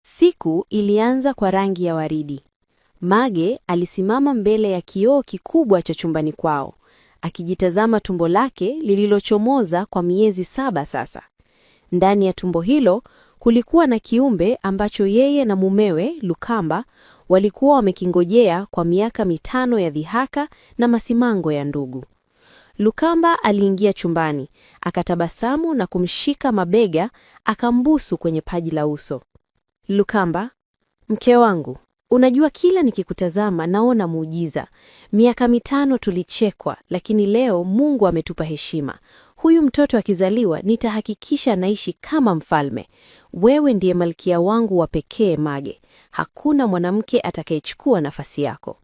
Siku ilianza kwa rangi ya waridi. Mage alisimama mbele ya kioo kikubwa cha chumbani kwao, akijitazama tumbo lake lililochomoza kwa miezi 7 sasa. Ndani ya tumbo hilo kulikuwa na kiumbe ambacho yeye na mumewe Lukamba walikuwa wamekingojea kwa miaka 5 ya dhihaka na masimango ya ndugu. Lukamba aliingia chumbani, akatabasamu na kumshika mabega, akambusu kwenye paji la uso. Lukamba, mke wangu, unajua kila nikikutazama naona muujiza. Miaka 5 tulichekwa, lakini leo Mungu ametupa heshima. Huyu mtoto akizaliwa nitahakikisha anaishi kama mfalme. Wewe ndiye malkia wangu wa pekee, Mage. Hakuna mwanamke atakayechukua nafasi yako.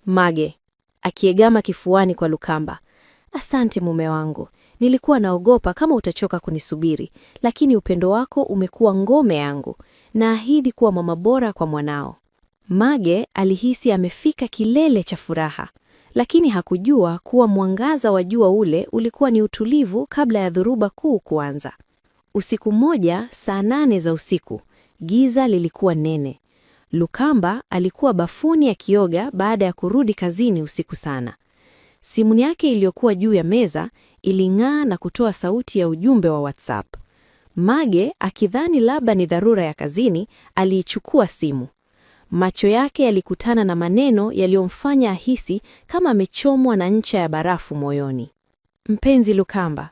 Mage akiegama kifuani kwa Lukamba. Asante mume wangu. Nilikuwa naogopa kama utachoka kunisubiri, lakini upendo wako umekuwa ngome yangu. Naahidi kuwa mama bora kwa mwanao. Mage alihisi amefika kilele cha furaha, lakini hakujua kuwa mwangaza wa jua ule ulikuwa ni utulivu kabla ya dhoruba kuu kuanza. Usiku mmoja, saa 8 za usiku, giza lilikuwa nene. Lukamba alikuwa bafuni akioga baada ya kurudi kazini usiku sana. Simu yake iliyokuwa juu ya meza iling'aa na kutoa sauti ya ujumbe wa WhatsApp. Mage akidhani labda ni dharura ya kazini, aliichukua simu. Macho yake yalikutana na maneno yaliyomfanya ahisi kama amechomwa na ncha ya barafu moyoni. Mpenzi Lukamba,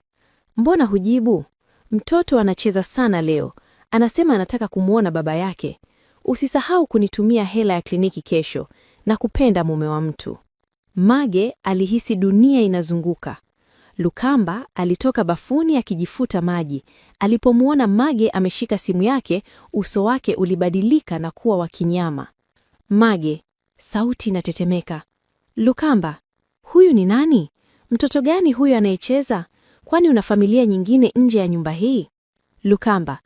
mbona hujibu? Mtoto anacheza sana leo. Anasema anataka kumwona baba yake. Usisahau kunitumia hela ya kliniki kesho. Na kupenda mume wa mtu. Mage alihisi dunia inazunguka. Lukamba alitoka bafuni akijifuta maji. Alipomwona Mage ameshika simu yake, uso wake ulibadilika na kuwa wa kinyama. Mage, sauti inatetemeka. Lukamba, huyu ni nani? Mtoto gani huyu anayecheza? Kwani una familia nyingine nje ya nyumba hii? Lukamba,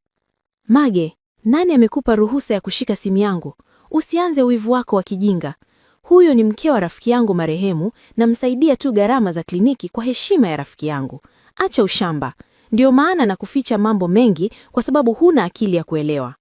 Mage, nani amekupa ruhusa ya kushika simu yangu? Usianze uwivu wako wa kijinga. Huyo ni mke wa rafiki yangu marehemu, namsaidia tu gharama za kliniki kwa heshima ya rafiki yangu. Acha ushamba. Ndio maana na kuficha mambo mengi kwa sababu huna akili ya kuelewa.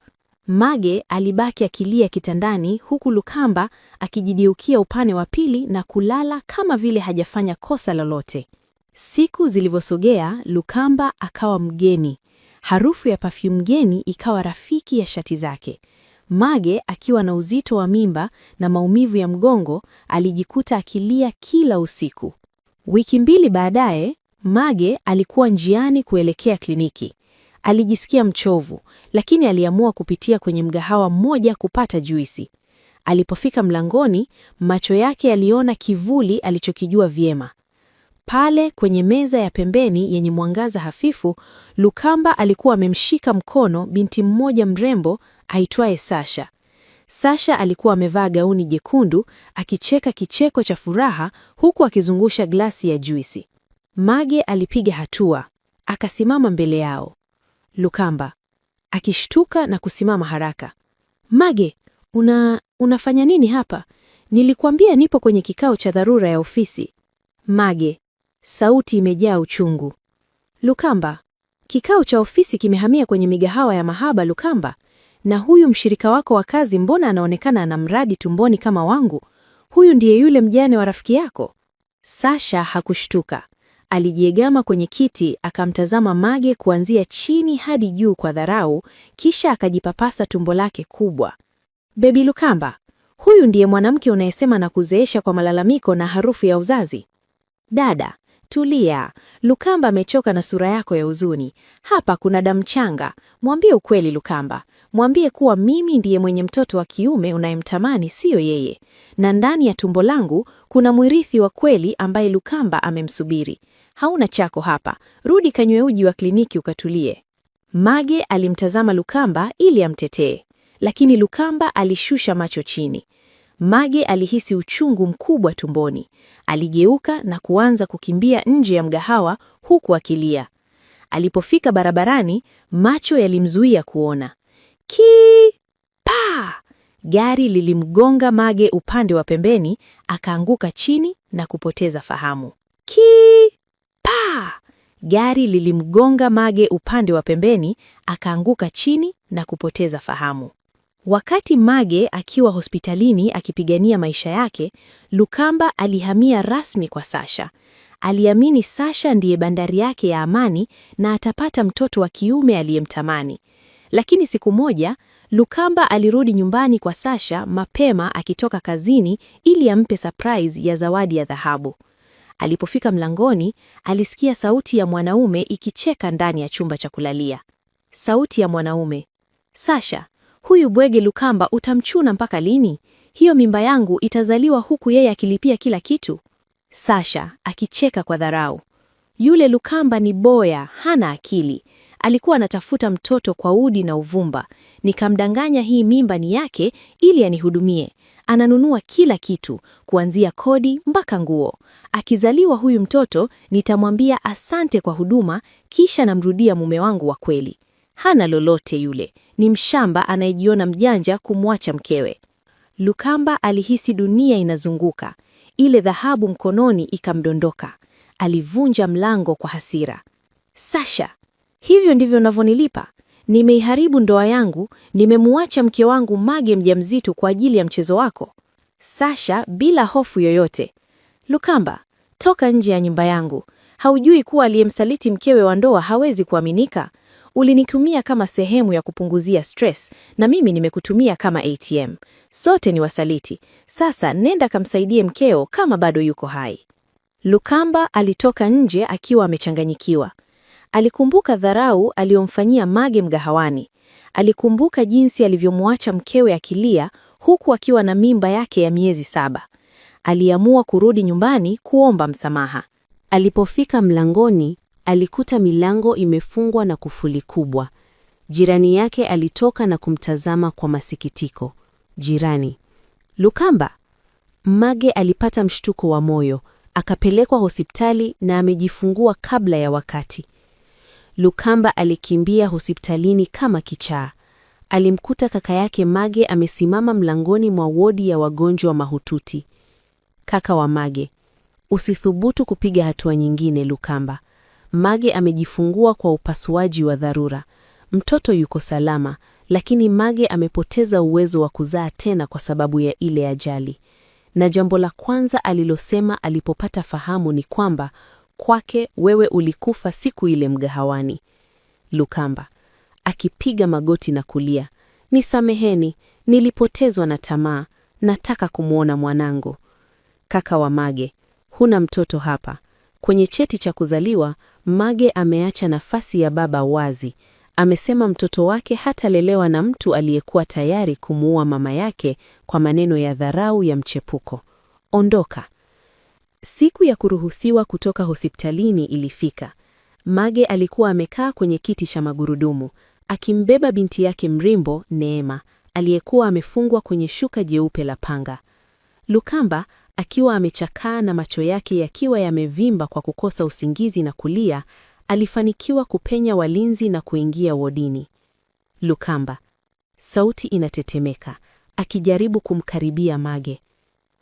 Mage alibaki akilia kitandani huku Lukamba akijidiukia upande wa pili na kulala kama vile hajafanya kosa lolote. Siku zilivyosogea, Lukamba akawa mgeni. Harufu ya perfume geni ikawa rafiki ya shati zake. Mage akiwa na uzito wa mimba na maumivu ya mgongo alijikuta akilia kila usiku. Wiki 2 baadaye, Mage alikuwa njiani kuelekea kliniki. Alijisikia mchovu, lakini aliamua kupitia kwenye mgahawa mmoja kupata juisi. Alipofika mlangoni, macho yake yaliona kivuli alichokijua vyema. Pale kwenye meza ya pembeni yenye mwangaza hafifu, Lukamba alikuwa amemshika mkono binti mmoja mrembo aitwaye Sasha. Sasha alikuwa amevaa gauni jekundu, akicheka kicheko cha furaha huku akizungusha glasi ya juisi. Mage alipiga hatua, akasimama mbele yao. Lukamba akishtuka na kusimama haraka. Mage, unafanya nini hapa? Nilikuambia nipo kwenye kikao cha dharura ya ofisi. Mage, sauti imejaa uchungu. Lukamba, kikao cha ofisi kimehamia kwenye migahawa ya mahaba Lukamba. Na huyu mshirika wako wa kazi mbona anaonekana ana mradi tumboni kama wangu? Huyu ndiye yule mjane wa rafiki yako? Sasha hakushtuka. Alijiegama kwenye kiti akamtazama Mage kuanzia chini hadi juu kwa dharau, kisha akajipapasa tumbo lake kubwa. Baby Lukamba, huyu ndiye mwanamke unayesema na kuzeesha kwa malalamiko na harufu ya uzazi? Dada, tulia. Lukamba amechoka na sura yako ya huzuni. Hapa kuna damu changa. Mwambie ukweli Lukamba. Mwambie kuwa mimi ndiye mwenye mtoto wa kiume unayemtamani, siyo yeye. Na ndani ya tumbo langu kuna mwirithi wa kweli ambaye Lukamba amemsubiri. Hauna chako hapa. Rudi kanywe uji wa kliniki ukatulie. Mage alimtazama Lukamba ili amtetee, lakini Lukamba alishusha macho chini. Mage alihisi uchungu mkubwa tumboni. Aligeuka na kuanza kukimbia nje ya mgahawa huku akilia. Alipofika barabarani, macho yalimzuia kuona. Ki pa! Gari lilimgonga Mage upande wa pembeni, akaanguka chini na kupoteza fahamu. Ki pa! Gari lilimgonga Mage upande wa pembeni, akaanguka chini na kupoteza fahamu. Wakati Mage akiwa hospitalini akipigania maisha yake, Lukamba alihamia rasmi kwa Sasha. Aliamini Sasha ndiye bandari yake ya amani na atapata mtoto wa kiume aliyemtamani. Lakini siku moja, Lukamba alirudi nyumbani kwa Sasha mapema akitoka kazini ili ampe surprise ya zawadi ya dhahabu. Alipofika mlangoni, alisikia sauti ya mwanaume ikicheka ndani ya chumba cha kulalia. Sauti ya mwanaume: "Sasha, huyu bwege Lukamba utamchuna mpaka lini? Hiyo mimba yangu itazaliwa huku yeye akilipia kila kitu." Sasha akicheka kwa dharau. "Yule Lukamba ni boya, hana akili. Alikuwa anatafuta mtoto kwa udi na uvumba. Nikamdanganya hii mimba ni yake ili anihudumie. Ananunua kila kitu, kuanzia kodi mpaka nguo. Akizaliwa huyu mtoto, nitamwambia asante kwa huduma, kisha namrudia mume wangu wa kweli. Hana lolote yule, ni mshamba anayejiona mjanja kumwacha mkewe." Lukamba alihisi dunia inazunguka. Ile dhahabu mkononi ikamdondoka. Alivunja mlango kwa hasira. "Sasha, hivyo ndivyo unavyonilipa? Nimeiharibu ndoa yangu, nimemuacha mke wangu Mage mjamzito kwa ajili ya mchezo wako." Sasha bila hofu yoyote: "Lukamba, toka nje ya nyumba yangu. Haujui kuwa aliyemsaliti mkewe wa ndoa hawezi kuaminika? Ulinitumia kama sehemu ya kupunguzia stress na mimi nimekutumia kama ATM. Sote ni wasaliti. Sasa nenda kamsaidie mkeo kama bado yuko hai." Lukamba alitoka nje akiwa amechanganyikiwa. Alikumbuka dharau aliyomfanyia Mage mgahawani. Alikumbuka jinsi alivyomwacha mkewe akilia huku akiwa na mimba yake ya miezi 7. Aliamua kurudi nyumbani kuomba msamaha. Alipofika mlangoni, alikuta milango imefungwa na kufuli kubwa. Jirani yake alitoka na kumtazama kwa masikitiko. Jirani: "Lukamba." Mage alipata mshtuko wa moyo, akapelekwa hospitali na amejifungua kabla ya wakati. Lukamba alikimbia hospitalini kama kichaa. Alimkuta kaka yake Mage amesimama mlangoni mwa wodi ya wagonjwa mahututi. Kaka wa Mage: "Usithubutu kupiga hatua nyingine, Lukamba. Mage amejifungua kwa upasuaji wa dharura. Mtoto yuko salama, lakini Mage amepoteza uwezo wa kuzaa tena kwa sababu ya ile ajali." Na jambo la kwanza alilosema alipopata fahamu ni kwamba kwake wewe ulikufa siku ile mgahawani. Lukamba akipiga magoti na kulia, "Nisameheni, nilipotezwa na tamaa, nataka kumwona mwanangu." Kaka wa Mage: "Huna mtoto hapa. Kwenye cheti cha kuzaliwa Mage ameacha nafasi ya baba wazi. Amesema mtoto wake hatalelewa na mtu aliyekuwa tayari kumuua mama yake kwa maneno ya dharau ya mchepuko. Ondoka." Siku ya kuruhusiwa kutoka hospitalini ilifika. Mage alikuwa amekaa kwenye kiti cha magurudumu, akimbeba binti yake mrembo Neema, aliyekuwa amefungwa kwenye shuka jeupe la panga. Lukamba akiwa amechakaa na macho yake yakiwa yamevimba kwa kukosa usingizi na kulia, alifanikiwa kupenya walinzi na kuingia wodini. Lukamba, sauti inatetemeka, akijaribu kumkaribia Mage.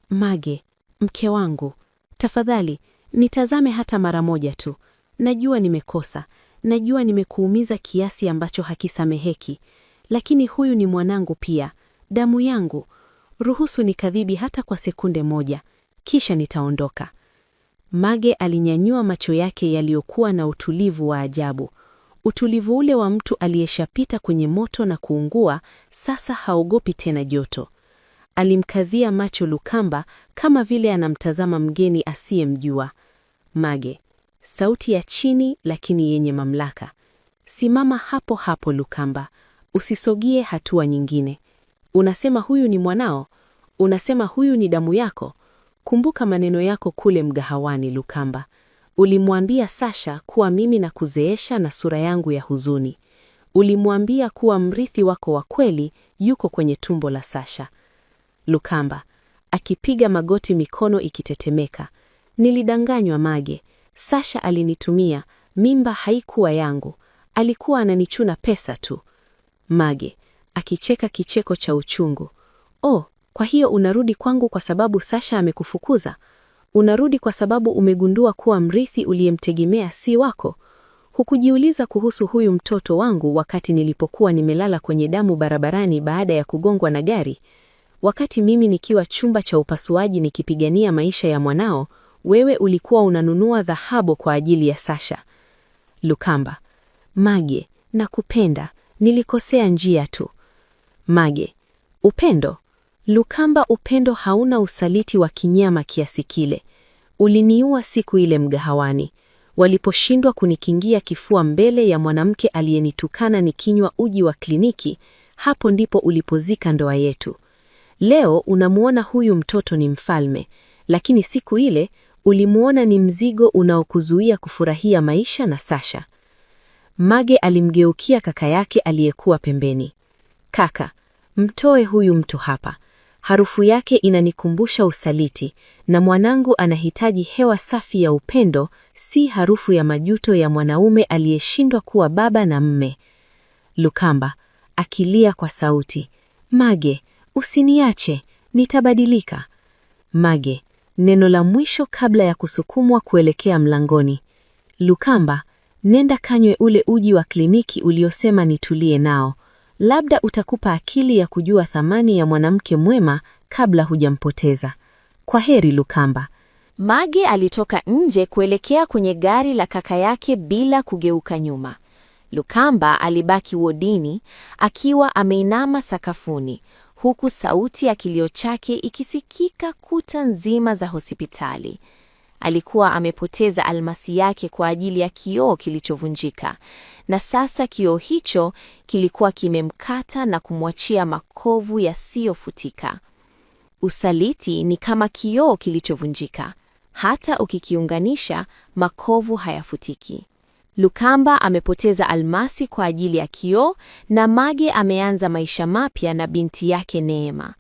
"Mage, mke wangu, tafadhali nitazame hata mara moja tu. Najua nimekosa, najua nimekuumiza kiasi ambacho hakisameheki, lakini huyu ni mwanangu pia, damu yangu. Ruhusu nikadhibi hata kwa sekunde moja, kisha nitaondoka." Mage alinyanyua macho yake yaliyokuwa na utulivu wa ajabu. Utulivu ule wa mtu aliyeshapita kwenye moto na kuungua, sasa haogopi tena joto. Alimkazia macho Lukamba kama vile anamtazama mgeni asiyemjua. Mage, sauti ya chini lakini yenye mamlaka: "Simama hapo hapo Lukamba, usisogie hatua nyingine. Unasema huyu ni mwanao? Unasema huyu ni damu yako? Kumbuka maneno yako kule mgahawani, Lukamba. Ulimwambia Sasha kuwa mimi nakuzeesha na sura yangu ya huzuni. Ulimwambia kuwa mrithi wako wa kweli yuko kwenye tumbo la Sasha." Lukamba akipiga magoti, mikono ikitetemeka: "Nilidanganywa Mage. Sasha alinitumia, mimba haikuwa yangu. Alikuwa ananichuna pesa tu." Mage akicheka kicheko cha uchungu: "Oh, kwa hiyo unarudi kwangu kwa sababu Sasha amekufukuza? Unarudi kwa sababu umegundua kuwa mrithi uliyemtegemea si wako? Hukujiuliza kuhusu huyu mtoto wangu wakati nilipokuwa nimelala kwenye damu barabarani baada ya kugongwa na gari? Wakati mimi nikiwa chumba cha upasuaji nikipigania maisha ya mwanao, wewe ulikuwa unanunua dhahabu kwa ajili ya Sasha. Lukamba: Mage, nakupenda, nilikosea njia tu. Mage: Upendo? Lukamba, upendo hauna usaliti wa kinyama kiasi kile. Uliniua siku ile mgahawani waliposhindwa kunikingia kifua mbele ya mwanamke aliyenitukana nikinywa uji wa kliniki. Hapo ndipo ulipozika ndoa yetu. Leo unamuona huyu mtoto ni mfalme, lakini siku ile ulimuona ni mzigo unaokuzuia kufurahia maisha na Sasha. Mage alimgeukia kaka yake aliyekuwa pembeni. Kaka, mtoe huyu mtu hapa. Harufu yake inanikumbusha usaliti, na mwanangu anahitaji hewa safi ya upendo, si harufu ya majuto ya mwanaume aliyeshindwa kuwa baba na mme. Lukamba akilia kwa sauti, Mage, usiniache, nitabadilika. Mage, neno la mwisho kabla ya kusukumwa kuelekea mlangoni. Lukamba, nenda kanywe ule uji wa kliniki uliosema nitulie nao. Labda utakupa akili ya kujua thamani ya mwanamke mwema kabla hujampoteza. Kwa heri Lukamba. Mage alitoka nje kuelekea kwenye gari la kaka yake bila kugeuka nyuma. Lukamba alibaki wodini akiwa ameinama sakafuni, huku sauti ya kilio chake ikisikika kuta nzima za hospitali. Alikuwa amepoteza almasi yake kwa ajili ya kioo kilichovunjika, na sasa kioo hicho kilikuwa kimemkata na kumwachia makovu yasiyofutika. Usaliti ni kama kioo kilichovunjika, hata ukikiunganisha, makovu hayafutiki. Lukamba amepoteza almasi kwa ajili ya kioo na Mage ameanza maisha mapya na binti yake Neema.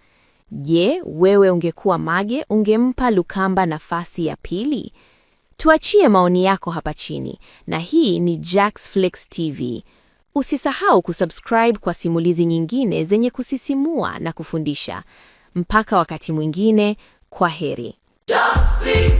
Je, wewe ungekuwa Mage, ungempa Lukamba nafasi ya pili? Tuachie maoni yako hapa chini. Na hii ni Jax Flix TV. Usisahau kusubscribe kwa simulizi nyingine zenye kusisimua na kufundisha. Mpaka wakati mwingine, kwa heri. Jax Flix.